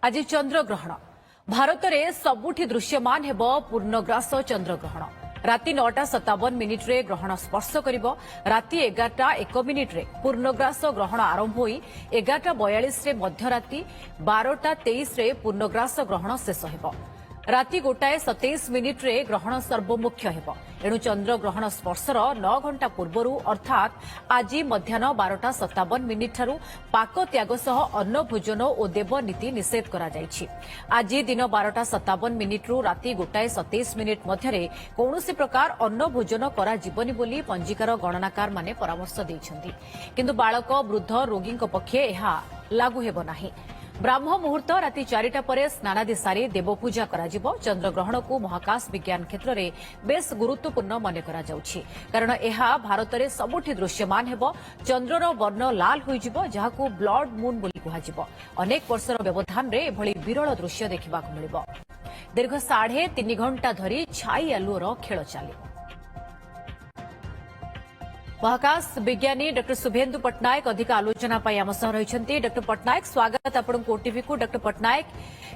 ଆଜି ଚନ୍ଦ୍ରଗ୍ରହଣ। ଭାରତରେ ସବୁଠି ଦୃଶ୍ୟମାନ ହେବ ପୂର୍ଣ୍ଣଗ୍ରାସ ଚନ୍ଦ୍ରଗ୍ରହଣ। ରାତି 9ଟା 57 ମିନିଟ୍ରେ ଗ୍ରହଣ ସ୍ପର୍ଶ କରିବ। ରାତି 11ଟା 1 ମିନିଟ୍ରେ ପୂର୍ଣ୍ଣଗ୍ରାସ ଗ୍ରହଣ ଆରମ୍ଭ ହୋଇ 11ଟା 42ରେ ମଧ୍ୟରାତି 12ଟା 23ରେ ପୂର୍ଣ୍ଣଗ୍ରାସ ଗ୍ରହଣ ଶେଷ ହେବ। ରାତି 1ଟା 27 ମିନିଟ୍ରେ ଗ୍ରହଣ ସର୍ବମୁଖ୍ୟ ହେବ। ଏଣୁ ଚନ୍ଦ୍ରଗ୍ରହଣ ସ୍ପର୍ଶର 9 ଘଣ୍ଟା ପୂର୍ବରୁ, ଅର୍ଥାତ୍ ଆଜି ମଧ୍ୟାହ୍ନ 12ଟା 57 ମିନିଟ୍ଠାରୁ ପାକ ତ୍ୟାଗ ସହ ଅନ୍ନ ଭୋଜନ ଓ ଦେବନୀତି ନିଷେଧ କରାଯାଇଛି। ଆଜି ଦିନ 12ଟା 57 ମିନିଟ୍ରୁ ରାତି 1ଟା 27 ମିନିଟ୍ ମଧ୍ୟରେ କୌଣସି ପ୍ରକାର ଅନ୍ନ ଭୋଜନ କରାଯିବନି ବୋଲି ପଞ୍ଜିକାର ଗଣନାକାରମାନେ ପରାମର୍ଶ ଦେଇଛନ୍ତି। କିନ୍ତୁ ବାଳକ, ବୃଦ୍ଧ, ରୋଗୀଙ୍କ ପକ୍ଷେ ଏହା ଲାଗୁ ହେବ ନାହିଁ। ବ୍ରାହ୍ମ ମୁହୂର୍ତ୍ତ ରାତି 4ଟା ପରେ ସ୍ନାନାଦି ସାରି ଦେବପୂଜା କରାଯିବ। ଚନ୍ଦ୍ରଗ୍ରହଣକୁ ମହାକାଶ ବିଜ୍ଞାନ କ୍ଷେତ୍ରରେ ବେଶ୍ ଗୁରୁତ୍ୱପୂର୍ଣ୍ଣ ମନେ କରାଯାଉଛି, କାରଣ ଏହା ଭାରତରେ ସବୁଠି ଦୃଶ୍ୟମାନ ହେବ। ଚନ୍ଦ୍ରର ବର୍ଣ୍ଣ ଲାଲ ହୋଇଯିବ, ଯାହାକୁ ବ୍ଲଡ୍ ମୁନ୍ ବୋଲି କୁହାଯିବ। ଅନେକ ବର୍ଷର ବ୍ୟବଧାନରେ ଏଭଳି ବିରଳ ଦୃଶ୍ୟ ଦେଖିବାକୁ ମିଳିବ। ଦୀର୍ଘ 3.5 ଘଣ୍ଟା ଧରି ଛାଇ ଆଲୁଅର ଖେଳ ଚାଲିବ। ମହାକାଶ ବିଜ୍ଞାନୀ ଡକ୍ଟର ଶୁଭେନ୍ଦୁ ପଟ୍ଟନାୟକ ଅଧିକ ଆଲୋଚନା ପାଇଁ ଆମ ସହ ରହିଛନ୍ତି। ଡକ୍ଟର ପଟ୍ଟନାୟକ, ସ୍ୱାଗତ ଆପଣଙ୍କୁ ଓଟିଭିକୁ। ଡକ୍ଟର ପଟ୍ଟନାୟକ,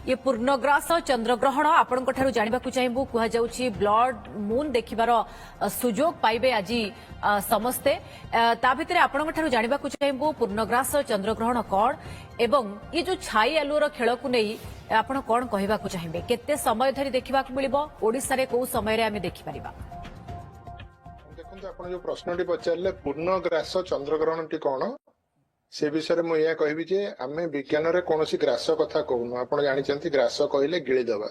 ଇଏ ପୂର୍ଣ୍ଣଗ୍ରାସ ଚନ୍ଦ୍ରଗ୍ରହଣ, ଆପଣଙ୍କ ଠାରୁ ଜାଣିବାକୁ ଚାହିଁବୁ। କୁହାଯାଉଛି ବ୍ଲଡ୍ ମୁନ୍ ଦେଖିବାର ସୁଯୋଗ ପାଇବେ ଆଜି ସମସ୍ତେ। ତା ଭିତରେ ଆପଣଙ୍କ ଠାରୁ ଜାଣିବାକୁ ଚାହିଁବୁ, ପୂର୍ଣ୍ଣଗ୍ରାସ ଚନ୍ଦ୍ରଗ୍ରହଣ କଣ ଏବଂ ଏ ଯୋଉ ଛାଇ ଆଲୁଅର ଖେଳକୁ ନେଇ ଆପଣ କଣ କହିବାକୁ ଚାହିଁବେ? କେତେ ସମୟ ଧରି ଦେଖିବାକୁ ମିଳିବ? ଓଡ଼ିଶାରେ କୋଉ ସମୟରେ ଆମେ ଦେଖିପାରିବା? ଦେଖନ୍ତୁ, ଆପଣ ଯୋଉ ପ୍ରଶ୍ନଟି ପଚାରିଲେ, ପୂର୍ଣ୍ଣ ଗ୍ରାସ ଚନ୍ଦ୍ରଗ୍ରହଣଟି କଣ, ସେ ବିଷୟରେ ମୁଁ ଏଇଆ କହିବି ଯେ ଆମେ ବିଜ୍ଞାନରେ କୌଣସି ଗ୍ରାସ କଥା କହୁନୁ। ଆପଣ ଜାଣିଛନ୍ତି, ଗ୍ରାସ କହିଲେ ଗିଳିଦେବା,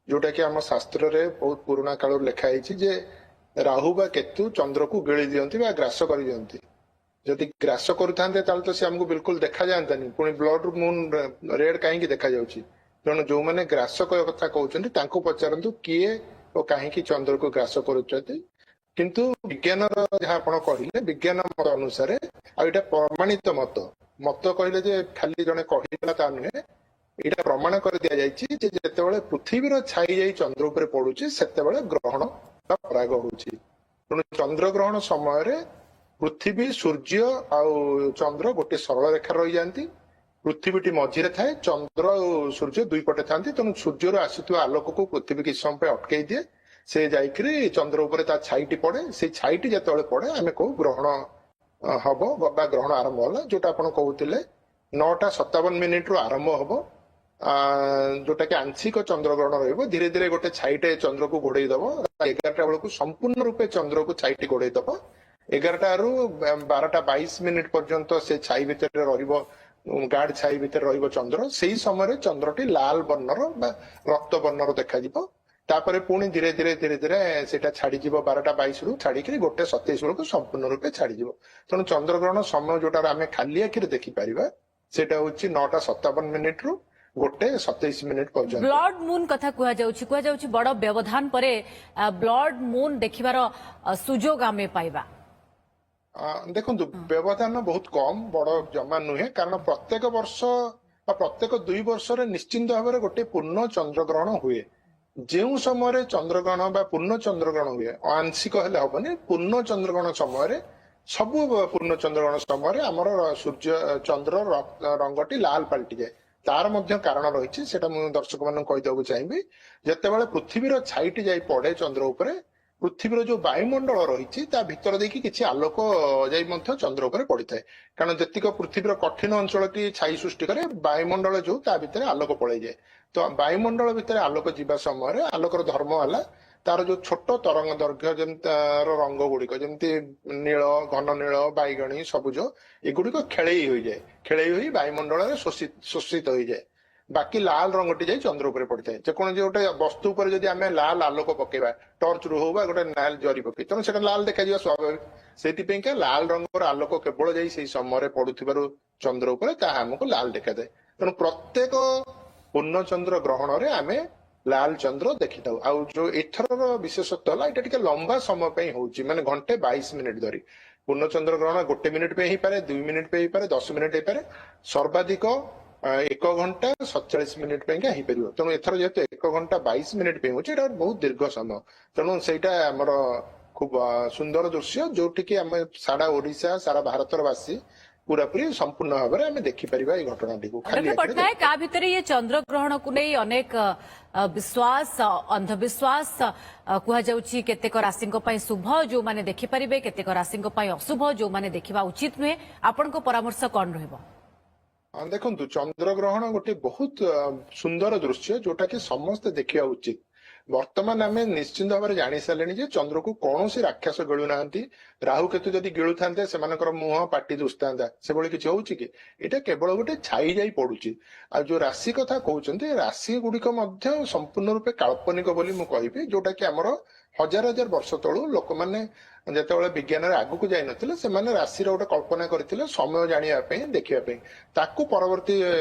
ଯୋଉଟା କି ଆମ ଶାସ୍ତ୍ରରେ ବହୁତ ପୁରୁଣା କାଳରୁ ଲେଖା ହେଇଛି ଯେ ରାହୁ ବା କେତୁ ଚନ୍ଦ୍ରକୁ ଗିଳି ଦିଅନ୍ତି ବା ଗ୍ରାସ କରିଦିଅନ୍ତି। ଯଦି ଗ୍ରାସ କରୁଥାନ୍ତେ, ତାହେଲେ ତ ସେ ଆମକୁ ବିଲକୁଲ ଦେଖାଯାଆନ୍ତାନି। ପୁଣି ବ୍ଲଡ ମୁନ୍ ରେଡ୍ କାହିଁକି ଦେଖାଯାଉଛି? ତେଣୁ ଯୋଉମାନେ ଗ୍ରାସ କଥା କହୁଛନ୍ତି, ତାଙ୍କୁ ପଚାରନ୍ତୁ କିଏ ଓ କାହିଁକି ଚନ୍ଦ୍ରକୁ ଗ୍ରାସ କରୁଛନ୍ତି। କିନ୍ତୁ ବିଜ୍ଞାନର ଯାହା ଆପଣ କହିଲେ, ବିଜ୍ଞାନ ମତ ଅନୁସାରେ, ଆଉ ଏଇଟା ପ୍ରମାଣିତ ମତ, ମତ କହିଲେ ଯେ ଖାଲି ଜଣେ କହିଲା ତା ନୁହେଁ, ଏଇଟା ପ୍ରମାଣ କରି ଦିଆଯାଇଛି ଯେ ଯେତେବେଳେ ପୃଥିବୀର ଛାଇ ଯାଇ ଚନ୍ଦ୍ର ଉପରେ ପଡୁଛି, ସେତେବେଳେ ଗ୍ରହଣ ବା ପରାଗ ହଉଛି। ତେଣୁ ଚନ୍ଦ୍ରଗ୍ରହଣ ସମୟରେ ପୃଥିବୀ, ସୂର୍ଯ୍ୟ ଆଉ ଚନ୍ଦ୍ର ଗୋଟେ ସରଳ ରେଖାରେ ରହିଯାଆନ୍ତି। ପୃଥିବୀଟି ମଝିରେ ଥାଏ, ଚନ୍ଦ୍ର ଆଉ ସୂର୍ଯ୍ୟ ଦୁଇ ପଟେ ଥାନ୍ତି। ତେଣୁ ସୂର୍ଯ୍ୟରୁ ଆସୁଥିବା ଆଲୋକକୁ ପୃଥିବୀ କିଛି ସମୟ ପାଇଁ ଅଟକେଇ ଦିଏ। ସେ ଯାଇକିରି ଚନ୍ଦ୍ର ଉପରେ ତା ଛାଇଟି ପଡେ। ସେଇ ଛାଇଟି ଯେତେବେଳେ ପଡେ, ଆମେ କହୁ ଗ୍ରହଣ ହବ ବା ଗ୍ରହଣ ଆରମ୍ଭ ହେଲା। ଯୋଉଟା ଆପଣ କହୁଥିଲେ, 9ଟା 57 ମିନିଟରୁ ଆରମ୍ଭ ହବ, ଯୋଉଟା କି ଆଂଶିକ ଚନ୍ଦ୍ରଗ୍ରହଣ ରହିବ। ଧୀରେ ଧୀରେ ଗୋଟେ ଛାଇଟେ ଚନ୍ଦ୍ରକୁ ଘୋଡେଇ ଦବ। 11ଟା ବେଳକୁ ସମ୍ପୂର୍ଣ୍ଣ ରୂପେ ଚନ୍ଦ୍ରକୁ ଛାଇଟି ଘୋଡେଇ ଦବ। 11ଟାରୁ 12ଟା 22 ମିନିଟ ପର୍ଯ୍ୟନ୍ତ ସେ ଛାଇ ଭିତରେ ରହିବ, ଗାଢ ଛାଇ ଭିତରେ ରହିବ ଚନ୍ଦ୍ର। ସେଇ ସମୟରେ ଚନ୍ଦ୍ରଟି ଲାଲ ବର୍ଣ୍ଣର ବା ରକ୍ତ ବର୍ଣ୍ଣର ଦେଖାଯିବ। ତାପରେ ପୁଣି ଧୀରେ ଧୀରେ ଧୀରେ ଧୀରେ ସେଇଟା ଛାଡିଯିବ। 12ଟା 22ରୁ ଛାଡିକିରି 1ଟା 27 ବେଳକୁ ସମ୍ପୂର୍ଣ୍ଣ ରୂପେ ଛାଡିଯିବ। ତେଣୁ ଚନ୍ଦ୍ରଗ୍ରହଣ ସମୟ ଯୋଉଟା ଆମେ ଖାଲି ଆଖିରେ ଦେଖିପାରିବା, ସେଇଟା ହଉଛି 9ଟା 57 ମିନିଟରୁ 1ଟା 27 ମିନିଟ ପର୍ଯ୍ୟନ୍ତ। ବ୍ଲଡ୍ ମୁନ୍ କଥା କୁହାଯାଉଛି, ବଡ ବ୍ୟବଧାନ ପରେ ବ୍ଲଡ୍ ମୁନ୍ ଦେଖିବାର ସୁଯୋଗ ଆମେ ପାଇବା। ଦେଖନ୍ତୁ, ବ୍ୟବଧାନ ବହୁତ କମ, ବଡ ଜମା ନୁହେଁ। କାରଣ ପ୍ରତ୍ୟେକ ବର୍ଷ ବା ପ୍ରତ୍ୟେକ 2 ବର୍ଷରେ ନିଶ୍ଚିନ୍ତ ଭାବରେ ଗୋଟେ ପୂର୍ଣ୍ଣ ଚନ୍ଦ୍ରଗ୍ରହଣ ହୁଏ। ଯେଉଁ ସମୟରେ ଚନ୍ଦ୍ରଗ୍ରହଣ ବା ପୂର୍ଣ୍ଣ ଚନ୍ଦ୍ରଗ୍ରହଣ ହୁଏ, ଆଂଶିକ ହେଲେ ହବନି, ପୂର୍ଣ୍ଣ ଚନ୍ଦ୍ରଗ୍ରହଣ ସମୟରେ, ସବୁ ପୂର୍ଣ୍ଣ ଚନ୍ଦ୍ରଗ୍ରହଣ ସମୟରେ ଆମର ସୂର୍ଯ୍ୟ ଚନ୍ଦ୍ର ରଙ୍ଗଟି ଲାଲ ପାଲଟିଯାଏ। ତାର ମଧ୍ୟ କାରଣ ରହିଛି, ସେଟା ମୁଁ ଦର୍ଶକ ମାନଙ୍କୁ କହିଦେବାକୁ ଚାହିଁବି। ଯେତେବେଳେ ପୃଥିବୀର ଛାଇଟି ଯାଇ ପଡେ ଚନ୍ଦ୍ର ଉପରେ, ପୃଥିବୀର ଯୋଉ ବାୟୁମଣ୍ଡଳ ରହିଛି, ତା ଭିତର ଦେଇକି କିଛି ଆଲୋକ ଯାଇ ମଧ୍ୟ ଚନ୍ଦ୍ର ଉପରେ ପଡିଥାଏ। କାରଣ ଯେତିକ ପୃଥିବୀର କଠିନ ଅଞ୍ଚଳଟି ଛାଇ ସୃଷ୍ଟି କରେ, ବାୟୁମଣ୍ଡଳ ଯୋଉ ତା ଭିତରେ ଆଲୋକ ପଳେଇଯାଏ। ତ ବାୟୁମଣ୍ଡଳ ଭିତରେ ଆଲୋକ ଯିବା ସମୟରେ ଆଲୋକର ଧର୍ମ ହେଲା ତାର ଯୋଉ ଛୋଟ ତରଙ୍ଗ ଦୈର୍ଘ୍ୟ, ଯେମିତି ତାର ରଙ୍ଗ ଗୁଡିକ, ଯେମିତି ନୀଳ, ଘନ ନୀଳ, ବାଇଗଣୀ, ସବୁଜ, ଏଗୁଡିକ ଖେଳେଇ ହୋଇଯାଏ। ଖେଳେଇ ହୋଇ ବାୟୁମଣ୍ଡଳରେ ଶୋଷିତ ହୋଇଯାଏ। ବାକି ଲାଲ ରଙ୍ଗଟି ଯାଇ ଚନ୍ଦ୍ର ଉପରେ ପଡିଥାଏ। ଯେକୌଣସି ଗୋଟେ ବସ୍ତୁ ଉପରେ ଯଦି ଆମେ ଲାଲ ଆଲୋକ ପକେଇବା, ଟର୍ଚ ରୁ ହଉ ବା ଗୋଟେ ଲାଲ ଜରି ପକେଇ, ତେଣୁ ସେଟା ଲାଲ ଦେଖାଯିବା ସ୍ୱାଭାବିକ। ସେଇଥିପାଇଁକା ଲାଲ ରଙ୍ଗର ଆଲୋକ କେବଳ ଯାଇ ସେଇ ସମୟରେ ପଡୁଥିବାରୁ ଚନ୍ଦ୍ର ଉପରେ ତାହା ଆମକୁ ଲାଲ ଦେଖାଯାଏ। ତେଣୁ ପ୍ରତ୍ୟେକ ପୂର୍ଣ୍ଣଚନ୍ଦ୍ର ଗ୍ରହଣରେ ଆମେ ଲାଲ ଚନ୍ଦ୍ର ଦେଖିଥାଉ। ଆଉ ଯୋଉ ଏଥରର ବିଶେଷତ୍ୱ ହେଲା, ଏଇଟା ଟିକେ ଲମ୍ବା ସମୟ ପାଇଁ ହଉଛି, ମାନେ ଘଣ୍ଟେ 22 ମିନିଟ ଧରି। ପୂର୍ଣ୍ଣଚନ୍ଦ୍ର ଗ୍ରହଣ 1 ମିନିଟ ପାଇଁ ହେଇପାରେ, 2 ମିନିଟ ପାଇଁ ହେଇପାରେ, 10 ମିନିଟ ହେଇପାରେ, ସର୍ବାଧିକ 1 ଘଣ୍ଟା 47 ମିନିଟ ପାଇଁକା ହେଇପାରିବ। ତେଣୁ ଏଥର ଯେହେତୁ 1 ଘଣ୍ଟା 22 ମିନିଟ ପାଇଁ ହଉଛି, ଏଇଟା ବହୁତ ଦୀର୍ଘ ସମୟ। ତେଣୁ ସେଇଟା ଆମର ଖୁବ ସୁନ୍ଦର ଦୃଶ୍ୟ, ଯୋଉଠିକି ଆମେ ସାରା ଓଡିଶା, ସାରା ଭାରତର ବାସୀ ପୁରାପୁରି ସମ୍ପୂର୍ଣ୍ଣ ଭାବରେ ଆମେ ଦେଖିପାରିବା ଏଇ ଘଟଣାଟିକୁ ଖାଲି ଡକ୍ଟର ଆଖିରେ। ପଟ୍ଟନାୟକ, ଆ ଭିତରେ ଇଏ ଚନ୍ଦ୍ରଗ୍ରହଣକୁ ନେଇ ଅନେକ ବିଶ୍ୱାସ, ଅନ୍ଧବିଶ୍ୱାସ କୁହାଯାଉଛି। କେତେକ ରାଶିଙ୍କ ପାଇଁ ଶୁଭ ଯୋଉମାନେ ଦେଖିପାରିବେ, କେତେକ ରାଶିଙ୍କ ପାଇଁ ଅଶୁଭ ଯୋଉମାନେ ଦେଖିବା ଉଚିତ ନୁହେଁ। ଆପଣଙ୍କ ପରାମର୍ଶ କଣ ରହିବ? ହଁ, ଦେଖନ୍ତୁ, ଚନ୍ଦ୍ରଗ୍ରହଣ ଗୋଟେ ବହୁତ ସୁନ୍ଦର ଦୃଶ୍ୟ, ଯୋଉଟା କି ସମସ୍ତେ ଦେଖିବା ଉଚିତ। ବର୍ତ୍ତମାନ ଆମେ ନିଶ୍ଚିନ୍ତ ଭାବରେ ଜାଣି ସାରିଲେଣି ଯେ ଚନ୍ଦ୍ରକୁ କୌଣସି ରାକ୍ଷସ ଗିଳୁନାହାନ୍ତି। ରାହୁ କେତୁ ଯଦି ଗିଳୁଥାନ୍ତେ, ସେମାନଙ୍କର ମୁହଁ ପାଟି ଦୁଷିଥାନ୍ତା। ସେଭଳି କିଛି ହଉଛି କି? ଏଇଟା କେବଳ ଗୋଟେ ଛାଇ ଯାଇ ପଡୁଛି। ଆଉ ଯୋଉ ରାଶି କଥା କହୁଛନ୍ତି, ରାଶି ଗୁଡିକ ମଧ୍ୟ ସମ୍ପୂର୍ଣ୍ଣ ରୂପେ କାଳ୍ପନିକ ବୋଲି ମୁଁ କହିବି, ଯୋଉଟା କି ଆମର ହଜାର ହଜାର ବର୍ଷ ତଳୁ ଲୋକମାନେ ଯେତେବେଳେ ବିଜ୍ଞାନରେ ଆଗକୁ ଯାଇନଥିଲେ, ସେମାନେ ରାଶିର ଗୋଟେ କଳ୍ପନା କରିଥିଲେ ସମୟ ଜାଣିବା ପାଇଁ, ଦେଖିବା ପାଇଁ। ତାକୁ ପରବର୍ତ୍ତୀ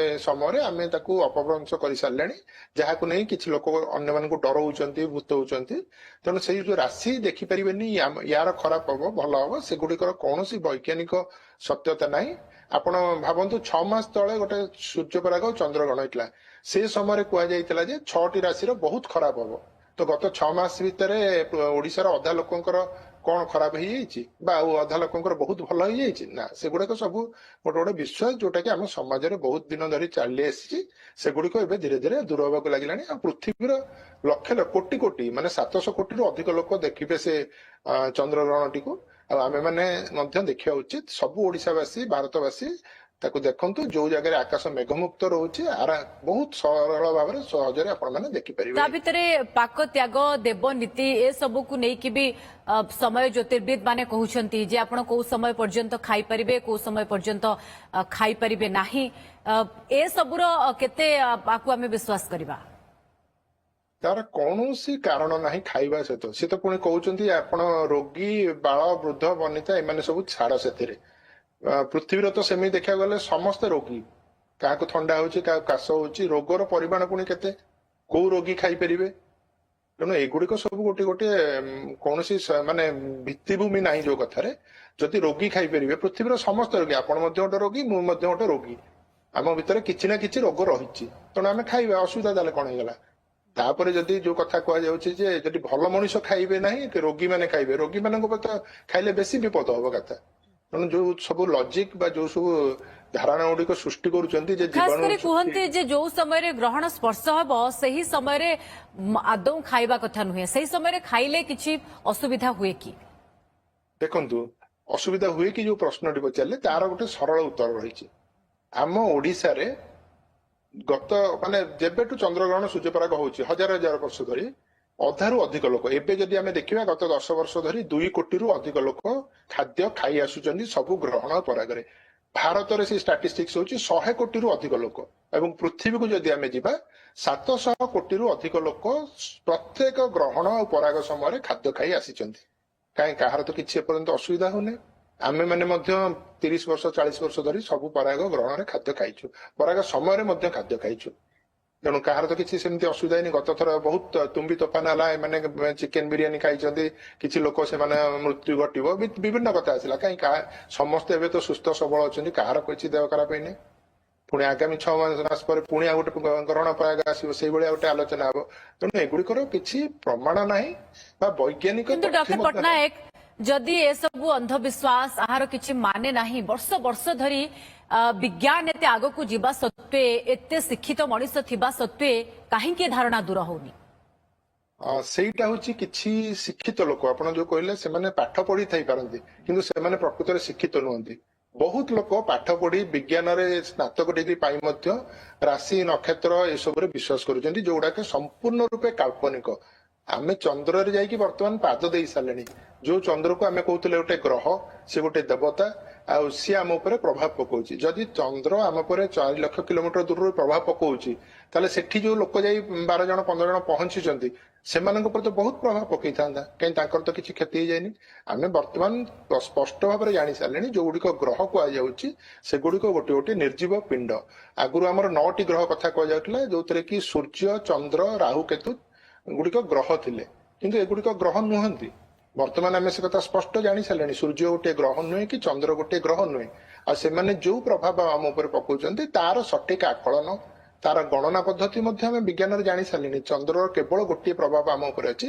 ସମୟରେ ଆମେ ତାକୁ ଅପଭ୍ରଂଶ କରିସାରିଲେଣି, ଯାହାକୁ ନେଇ କିଛି ଲୋକ ଅନ୍ୟମାନଙ୍କୁ ଡରଉଛନ୍ତି, ଭୂତଉଛନ୍ତି। ତେଣୁ ସେଇ ଯୋଉ ରାଶି ଦେଖିପାରିବେନି, ୟାର ଖରାପ ହବ, ଭଲ ହବ, ସେଗୁଡିକର କୌଣସି ବୈଜ୍ଞାନିକ ସତ୍ୟତା ନାହିଁ। ଆପଣ ଭାବନ୍ତୁ, 6 ମାସ ତଳେ ଗୋଟେ ସୂର୍ଯ୍ୟପରାଗ ଓ ଚନ୍ଦ୍ରଗ୍ରହଣ ହେଇଥିଲା। ସେ ସମୟରେ କୁହାଯାଇଥିଲା ଯେ ଛଅଟି ରାଶିର ବହୁତ ଖରାପ ହବ। ତ ଗତ 6 ମାସ ଭିତରେ ଓଡିଶାର ଅଧା ଲୋକଙ୍କର କଣ ଖରାପ ହେଇଯାଇଛି ବା ଆଉ ଅଧା ଲୋକଙ୍କର ବହୁତ ଭଲ ହେଇଯାଇଛି? ନା, ସେଗୁଡାକ ସବୁ ଗୋଟେ ଗୋଟେ ବିଶ୍ୱାସ, ଯୋଉଟା କି ଆମ ସମାଜରେ ବହୁତ ଦିନ ଧରି ଚାଲି ଆସିଛି। ସେଗୁଡିକ ଏବେ ଧୀରେ ଧୀରେ ଦୂର ହବାକୁ ଲାଗିଲାଣି। ଆଉ ପୃଥିବୀର ଲକ୍ଷ ଲକ୍ଷ, କୋଟି କୋଟି, ମାନେ 700 କୋଟିରୁ ଅଧିକ ଲୋକ ଦେଖିବେ ସେ ଚନ୍ଦ୍ରଗ୍ରହଣଟିକୁ। ଆଉ ଆମେ ମାନେ ମଧ୍ୟ ଦେଖିବା ଉଚିତ। ସବୁ ଓଡିଶାବାସୀ, ଭାରତବାସୀ ତାକୁ ଦେଖନ୍ତୁ। ଯୋଉ ଜାଗାରେ ଆକାଶ ମେଘମୁକ୍ତ ରହୁଛି, ଆରା ବହୁତ ସରଳ ଭାବରେ ସହଜରେ ଆପଣ ମାନେ ଦେଖିପାରିବେ। ତା ଭିତରେ ପାକ ତ୍ୟାଗ, ଦେବ ନୀତି, ଏ ସବୁକୁ ନେଇକି ବି ସମୟ ଜ୍ୟୋତିର୍ବିଦ ମାନେ କହୁଛନ୍ତି ଯେ ଆପଣ କୋଉ ସମୟ ପର୍ଯ୍ୟନ୍ତ ଖାଇପାରିବେ, କୋଉ ସମୟ ପର୍ଯ୍ୟନ୍ତ ଖାଇପାରିବେ ନାହିଁ। ଏ ସବୁର କେତେ ଆକୁ ଆମେ ବିଶ୍ୱାସ କରିବା? ତାର କୌଣସି କାରଣ ନାହିଁ ଖାଇବା ସହିତ। ସେ ତ ପୁଣି କହୁଛନ୍ତି ଆପଣ ରୋଗୀ, ବାଳ, ବୃଦ୍ଧ, ବନିତା, ଏମାନେ ସବୁ ଛାଡ ସେଥିରେ। ପୃଥିବୀର ତ ସେମିତି ଦେଖିବାକୁ ଗଲେ ସମସ୍ତେ ରୋଗୀ। କାହାକୁ ଥଣ୍ଡା ହଉଛି, କାହାକୁ କାଶ ହଉଛି। ରୋଗର ପରିମାଣ ପୁଣି କେତେ? କୋଉ ରୋଗୀ ଖାଇପାରିବେ? ତେଣୁ ଏଗୁଡିକ ସବୁ ଗୋଟେ ଗୋଟେ କୌଣସି ମାନେ ଭିତ୍ତିଭୂମି ନାହିଁ। ଯୋଉ କଥାରେ ଯଦି ରୋଗୀ ଖାଇପାରିବେ, ପୃଥିବୀର ସମସ୍ତ ରୋଗୀ। ଆପଣ ମଧ୍ୟ ଗୋଟେ ରୋଗୀ, ମୁଁ ମଧ୍ୟ ଗୋଟେ ରୋଗୀ। ଆମ ଭିତରେ କିଛି ନା କିଛି ରୋଗ ରହିଛି। ତେଣୁ ଆମେ ଖାଇବା, ଅସୁବିଧା ତାହେଲେ କଣ ହେଇଗଲା? ତାପରେ ଯଦି ଯୋଉ କଥା କୁହାଯାଉଛି ଯେ ଯଦି ଭଲ ମଣିଷ ଖାଇବେ ନାହିଁ କି ରୋଗୀ ମାନେ ଖାଇବେ, ରୋଗୀ ମାନଙ୍କ ଉପରେ ତ ଖାଇଲେ ବେଶୀ ବିପଦ ହବ କଥା। ତେଣୁ ଯୋଉ ସବୁ ଲଜିକ ବା ଯୋଉ ସବୁ ଧାରଣା ଗୁଡିକ ସୃଷ୍ଟି କରୁଛନ୍ତି ଯେ ଖାସ ଜୀବାଣୁ କରି କୁହନ୍ତି ଯେ ଯୋଉ ସମୟରେ ଗ୍ରହଣ ସ୍ପର୍ଶ ହେବ, ସେହି ସମୟରେ ଆଦୌ ଖାଇବା କଥା ନୁହେଁ। ସେହି ସମୟରେ ଖାଇଲେ କିଛି ଅସୁବିଧା ହୁଏ କି? ଦେଖନ୍ତୁ, ଅସୁବିଧା ହୁଏ କି ଯୋଉ ପ୍ରଶ୍ନଟି ପଚାରିଲେ, ତାର ଗୋଟେ ସରଳ ଉତ୍ତର ରହିଛି। ଆମ ଓଡିଶାରେ ଗତ ମାନେ ଯେବେଠୁ ଚନ୍ଦ୍ରଗ୍ରହଣ ସୂର୍ଯ୍ୟପରାଗ ହଉଛି ହଜାର ହଜାର ବର୍ଷ ଧରି, ଅଧାରୁ ଅଧିକ ଲୋକ, ଏବେ ଯଦି ଆମେ ଦେଖିବା ଗତ 10 ବର୍ଷ ଧରି 2 କୋଟିରୁ ଅଧିକ ଲୋକ ଖାଦ୍ୟ ଖାଇ ଆସୁଛନ୍ତି ସବୁ ଗ୍ରହଣ ପରାଗରେ। ଭାରତରେ ସେ ଷ୍ଟାଟିଷ୍ଟିକ୍ସ ହଉଛି 100 କୋଟିରୁ ଅଧିକ ଲୋକ ଏବଂ ପୃଥିବୀକୁ ଯଦି ଆମେ ଯିବା, 700 କୋଟିରୁ ଅଧିକ ଲୋକ ପ୍ରତ୍ୟେକ ଗ୍ରହଣ ଆଉ ପରାଗ ସମୟରେ ଖାଦ୍ୟ ଖାଇ ଆସିଛନ୍ତି। କାହିଁ କାହାର ତ କିଛି ଏପର୍ଯ୍ୟନ୍ତ ଅସୁବିଧା ହଉନି। ଆମେ ମାନେ ମଧ୍ୟ 30 ବର୍ଷ, 40 ବର୍ଷ ଧରି ସବୁ ପରାଗ ଗ୍ରହଣରେ ଖାଦ୍ୟ ଖାଇଛୁ, ପରାଗ ସମୟରେ ମଧ୍ୟ ଖାଦ୍ୟ ଖାଇଛୁ। ତେଣୁ କାହାର ତ କିଛି ସେମିତି ଅସୁବିଧା ହେଇନି। ଗତ ଥର ବହୁତ ତୁମ୍ବି ତୋଫାନ ହେଲା, ଏମାନେ ଚିକେନ ବିରିୟାନୀ ଖାଇଛନ୍ତି କିଛି ଲୋକ, ସେମାନେ ମୃତ୍ୟୁ ଘଟିବ, ବିଭିନ୍ନ କଥା ଆସିଲା। କାହିଁ ସମସ୍ତେ ଏବେ ତ ସୁସ୍ଥ ସବଳ ଅଛନ୍ତି, କାହାର କିଛି ଦେହ ଖରାପ ହେଇନି। ପୁଣି ଆଗାମୀ 6 ମାସ ପରେ ପୁଣି ଆଉ ଗୋଟେ ଗ୍ରହଣ ପରାଗ ଆସିବ, ସେଇଭଳିଆ ଗୋଟେ ଆଲୋଚନା ହବ। ତେଣୁ ଏଗୁଡିକର କିଛି ପ୍ରମାଣ ନାହିଁ ବା ବୈଜ୍ଞାନିକ କିନ୍ତୁ ତଥ୍ୟ ଡକ୍ଟର ମଧ୍ୟ ନାହିଁ। ପଟ୍ଟନାୟକ, ଯଦି ଏସବୁ ଅନ୍ଧବିଶ୍ୱାସ, ଏହାର କିଛି ମାନେ ନାହିଁ, ବର୍ଷ ବର୍ଷ ଧରି ବିଜ୍ଞାନ ଏତେ ଆଗକୁ ଯିବା ସତ୍ତ୍ୱେ, ଏତେ ଶିକ୍ଷିତ ମଣିଷ ଥିବା ସତ୍ତ୍ୱେ କାହିଁକି ଏ ଧାରଣା ଦୂର ହଉନି? ସେଇଟା ହଉଛି କିଛି ଶିକ୍ଷିତ ଲୋକ, ଆପଣ ଯୋଉ କହିଲେ, ସେମାନେ ପାଠ ପଢି ଥାଇ ପାରନ୍ତି, କିନ୍ତୁ ସେମାନେ ପ୍ରକୃତରେ ଶିକ୍ଷିତ ନୁହନ୍ତି। ବହୁତ ଲୋକ ପାଠ ପଢି ବିଜ୍ଞାନରେ ସ୍ନାତକ ଡିଗ୍ରୀ ପାଇ ମଧ୍ୟ ରାଶି, ନକ୍ଷତ୍ର ଏସବୁରେ ବିଶ୍ୱାସ କରୁଛନ୍ତି, ଯୋଉଗୁଡାକ ସମ୍ପୂର୍ଣ୍ଣ ରୂପେ କାଳ୍ପନିକ। ଆମେ ଚନ୍ଦ୍ରରେ ଯାଇକି ବର୍ତ୍ତମାନ ପାଦ ଦେଇ ସାରିଲେଣି। ଯୋଉ ଚନ୍ଦ୍ରକୁ ଆମେ କହୁଥିଲେ ଗୋଟେ ଗ୍ରହ, ସେ ଗୋଟେ ଦେବତା ଆଉ ସିଏ ଆମ ଉପରେ ପ୍ରଭାବ ପକଉଛି। ଯଦି ଚନ୍ଦ୍ର ଆମ ଉପରେ 4 ଲକ୍ଷ କିଲୋମିଟର ଦୂରରୁ ପ୍ରଭାବ ପକଉଛି, ତାହେଲେ ସେଠି ଯୋଉ ଲୋକ ଯାଇ 12 ଜଣ, 15 ଜଣ ପହଞ୍ଚିଛନ୍ତି, ସେମାନଙ୍କ ଉପରେ ତ ବହୁତ ପ୍ରଭାବ ପକେଇଥାନ୍ତା। କାହିଁ ତାଙ୍କର ତ କିଛି କ୍ଷତି ହେଇଯାଇନି? ଆମେ ବର୍ତ୍ତମାନ ସ୍ପଷ୍ଟ ଭାବରେ ଜାଣି ସାରିଲେଣି, ଯୋଉଗୁଡିକ ଗ୍ରହ କୁହାଯାଉଛି, ସେଗୁଡିକ ଗୋଟେ ଗୋଟେ ନିର୍ଜୀବ ପିଣ୍ଡ। ଆଗରୁ ଆମର ନଅଟି ଗ୍ରହ କଥା କୁହାଯାଉଥିଲା, ଯୋଉଥିରେ କି ସୂର୍ଯ୍ୟ, ଚନ୍ଦ୍ର, ରାହୁ, କେତୁ ଗୁଡିକ ଗ୍ରହ ଥିଲେ। କିନ୍ତୁ ଏଗୁଡିକ ଗ୍ରହ ନୁହନ୍ତି। ବର୍ତ୍ତମାନ ଆମେ ସେ କଥା ସ୍ପଷ୍ଟ ଜାଣି ସାରିଲେଣି। ସୂର୍ଯ୍ୟ ଗୋଟିଏ ଗ୍ରହ ନୁହେଁ କି ଚନ୍ଦ୍ର ଗୋଟିଏ ଗ୍ରହ ନୁହେଁ। ଆଉ ସେମାନେ ଯୋଉ ପ୍ରଭାବ ଆମ ଉପରେ ପକଉଛନ୍ତି, ତାର ସଠିକ ଆକଳନ, ତାର ଗଣନା ପଦ୍ଧତି ମଧ୍ୟ ଆମେ ବିଜ୍ଞାନରେ ଜାଣି ସାରିଲେଣି। ଚନ୍ଦ୍ରର କେବଳ ଗୋଟିଏ ପ୍ରଭାବ ଆମ ଉପରେ ଅଛି,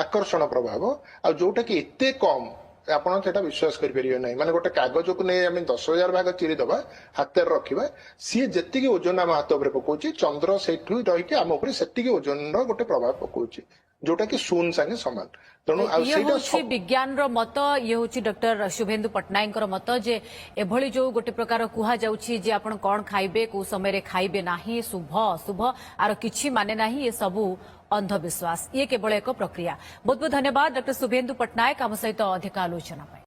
ଆକର୍ଷଣ ପ୍ରଭାବ, ଆଉ ଯୋଉଟା କି ଏତେ କମ ଆପଣ ସେଟା ବିଶ୍ୱାସ କରିପାରିବେ ନାହିଁ। ମାନେ ଗୋଟେ କାଗଜକୁ ନେଇ ଆମେ 10,000 ଭାଗ ଚିରିଦବା, ହାତରେ ରଖିବା, ସିଏ ଯେତିକି ଓଜନ ଆମ ହାତ ଉପରେ ପକଉଛି, ଚନ୍ଦ୍ର ସେଇଠୁ ରହିକି ଆମ ଉପରେ ସେତିକି ଓଜନର ଗୋଟେ ପ୍ରଭାବ ପକଉଛି, ଯୋଉଟା କି ଶୂନ ସାଙ୍ଗେ ସମାନ। ତେଣୁ ଆଉ ଇଏ ସେଇଟା ହେଉଛି ବିଜ୍ଞାନର ମତ, ଇଏ ହେଉଛି ଡକ୍ଟର ଶୁଭେନ୍ଦୁ ପଟ୍ଟନାୟକଙ୍କର ମତ ଯେ ଏଭଳି ଯୋଉ ଗୋଟେ ପ୍ରକାର କୁହାଯାଉଛି ଯେ ଆପଣ କଣ ଖାଇବେ, କୋଉ ସମୟରେ ଖାଇବେ ନାହିଁ, ଶୁଭ ଅଶୁଭ ଆର କିଛି ମାନେ ନାହିଁ, ଏ ସବୁ ଅନ୍ଧବିଶ୍ୱାସ, ଇଏ କେବଳ ଏକ ପ୍ରକ୍ରିୟା। ବହୁତ ବହୁତ ଧନ୍ୟବାଦ ଡକ୍ଟର ଶୁଭେନ୍ଦୁ ପଟ୍ଟନାୟକ ଆମ ସହିତ ଅଧିକ ଆଲୋଚନା ପାଇଁ।